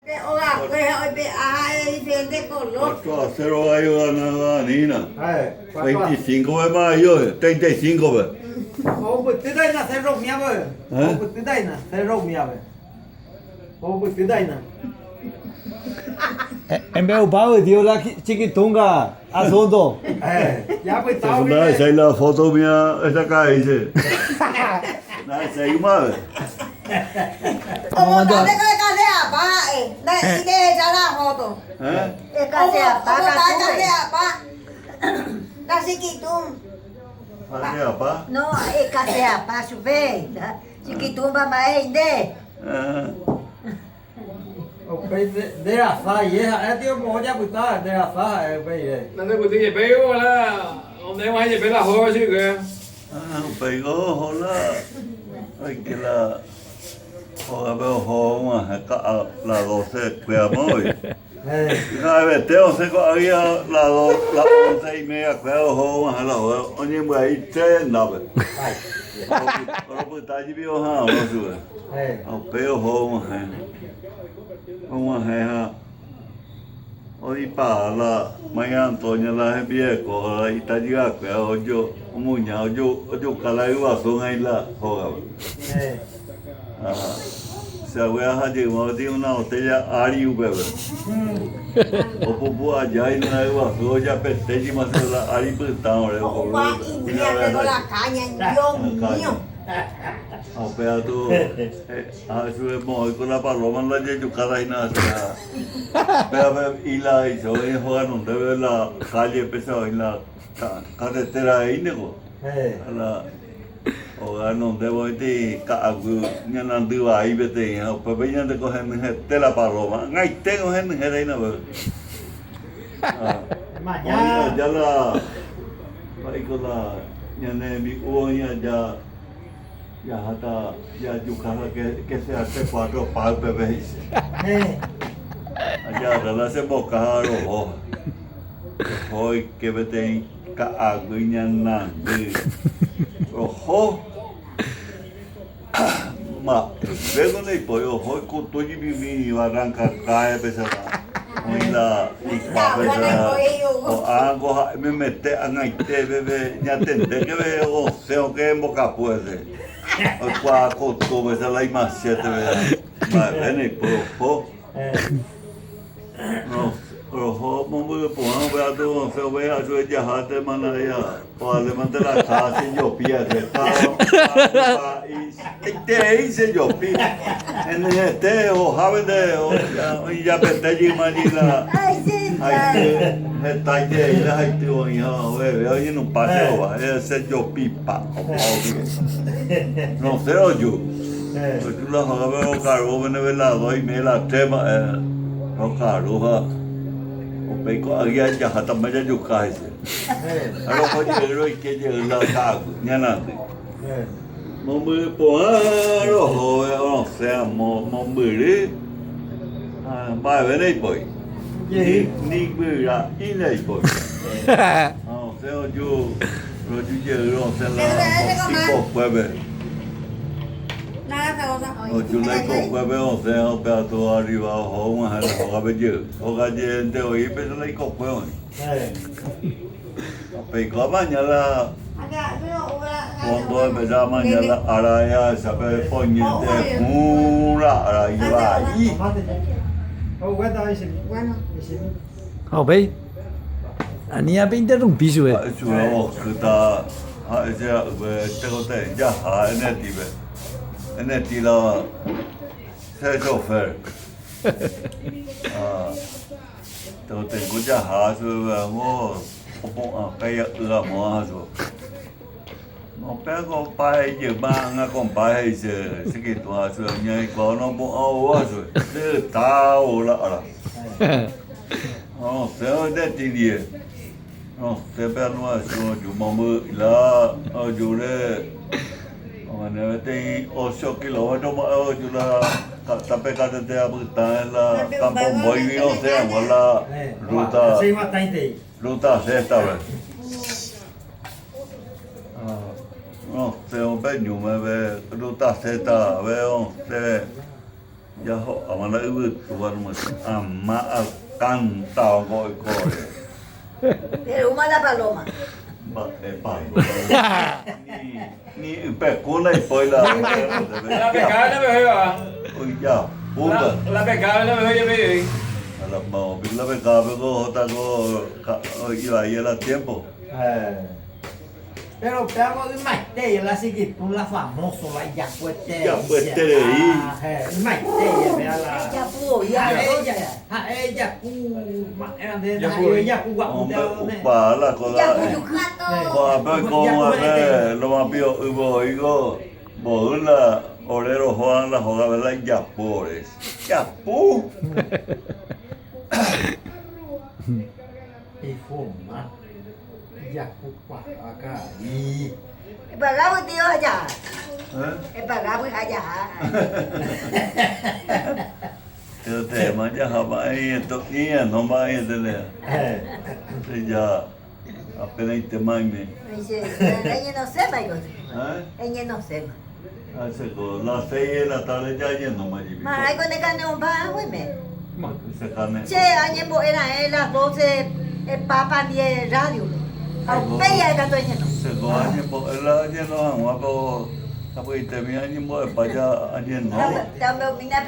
Pe ogakue ha oipe'a ha'e diferente color. 4 a 0 vai ogana Guaranina. 25 pe mayo, 35 pe. Ohupytýta cerro umíape. Ohupytýta cerro umíape. Ohupytýta hína. Embeupágui tio la chiquitunga asunto. Ya pytávo. Ndahechái la foto umía esa dice. Ndahechái ymave. Omotápe ko ekaseapa ha'e. Nda'e'i rehecha la foto. ¿Eh? Ekaseapa katu. La chiquitún. Kaseapa? No, ekaseapa chupe. Chiquitumba mba'e nde. Ah. Upéi nde rasa ie ha'e tio moõ japyta nde rasa ha'e upéi ire. Nande pyty jepe hola, onde guahẽ jepe la hóga chupe. Ah, upéi oho la oike la hógape oho og̃uahẽ ka'a la 12 kuéra voi. Ha'evete osẽ ko'águi la la 11:30 kuéra oho og̃uahẽ la hóga oñembyai tres hendápe. Oropyta jepi oha'arõ chupe. Ha upéi oho og̃uahẽ. Og̃uahẽ ha oipaa la María Antonia la hembireko la itajyrakuéra omuña ojuka la ryguasu g̃ai la hógape. Ha che agueraha jeýma peteĩ una botella ári upépe. Opupu aja la ryguasu ojapete jeýma chupe la ári pytã ore Opa india la caña, Dios mío. Ha upéva tu ha chupe moõiko la paloma ndajejukáta hína pévape ila icho hóga renondépe la calle péicha oĩ la carretera eíneko la hóga renondépe oĩtei ka'aguy ñanandy vai peteĩ ha upépe ñandeko henyhẽte la paloma ag̃aitéko henyhẽta hína upépe. Oĩ aja la mba'éiko la ñane rembi'u oĩ aja jaháta jajuka que sea tres cuatro pa upépe he'ise. Ajagarra la che mboka ha roho. Roho oike peteĩ ka'aguy ñanandy. Roho mba'éko ndaipóri oho oikutu jepi umi barranca káepe oĩ la ikuápe ko'ág̃a ha'e memete ag̃aite peve ñatendékeve osẽ okẽ mbokapu hese oikuaa kotúpe la imachétepe mba'eve ndaipóri oho. Roho mombyry porã upéva tu osẽ upéi ha chupe jaha temanaria ovalémante la káha che jopi ache káha iterei che jopi henyhẽte ohohápente ijapete jyma jey la haity hetaiterei la haity oĩ ha oveve oñenupã che rova che jopipa opa rupi rosẽ roju. Roju la hógape rokaru pende velador imedia la tres mba'e rokaru ha upéi ko'águi jahátama jajuka hese. Ha roho jey roike jey la ka'aguy ñanandy. Mombyry porã rohóve rosẽ amo mombyry ha mba'eve ndaipóri. Ni guyra'i ndaipóri. Ha rosẽ roju roju jey rosẽ la ikokuépe. Oju la ikokuépe osẽ ha upéva tu arriba oho og̃uahẽ la hógape jey. Hóga jeýnte oĩ péicha la ikokue oĩ. Ha peiko amaña la fondo péicha amaña la ára jahecha pe poñénte hũ la ára ivai. Ha upéi ani apeinterrumpi chupe. Ha'e chupe okýta ha'e che ra'ýpe tekotevẽ jaha Eneti-pe. Eneti la che chofer. Ha tekotevẽko jaha chupe amo opu'ã kaia'y ramo aha chupe. Upévako opa jeyma ág̃a kompáe he'i che chikitu ha chupe ñaikuaa onopu'ã oúva chupe. Che yta ou la ára. Osẽ oñetĩ ndive. Osẽ pe anuasu oju mombyry la ojúre omane peteĩ ocho kilómetro mba'e oju la tape carretera pytã la Campo Mbóigui osẽ hag̃ua la ruta ruta sexta-pe. Osẽ upe ñúme pe ruta sexta-pe osẽ. Jaho'áma la yvytúva ruguasu ama alkántava ko oiko ore. Perúma la paloma. Mba'e paloma. Ni ypeku ndaipói la La pecado la mejor va. Ojapúta. La pecado la mejor jepe. La la pecado ko ohóta ko ivai la tiempo. Pero upéva ymaite la chiquitu la famoso la ijapueterei. Ijapueterei. Ymaite upéva la. Ijapu voi Ha'e ha'e ijapu ma'ẽva nde ndaha'éi ijapu gua'u Hombre opa la cosa. Ijapu juky. Ko'ápe oiko ápe Loma Piro'y voíko mboy la ore rohóva la hógape la ijapu ore. Ijapu. Ifoma ijapukuaa karai. Epagávo tío ha jaha. Epagávo ha jaha. Pero teéma jaha mba'e mba'e ja apenaitéma aime. Eñenoséma iko. Eñenoséma. Che las 6 de la tarde ya añenóma jepi. Marãiko ne kane'õmba ag̃uime. Che kane'õ. Che añembo'e raẽ las 12 Papa ndie radio-pe. Ha upéi ae katu eñeno. Che ko añembo'e la añeno hag̃ua ko sapy'aitemi añembo'epa ja añenóva. Tambe'umína pe.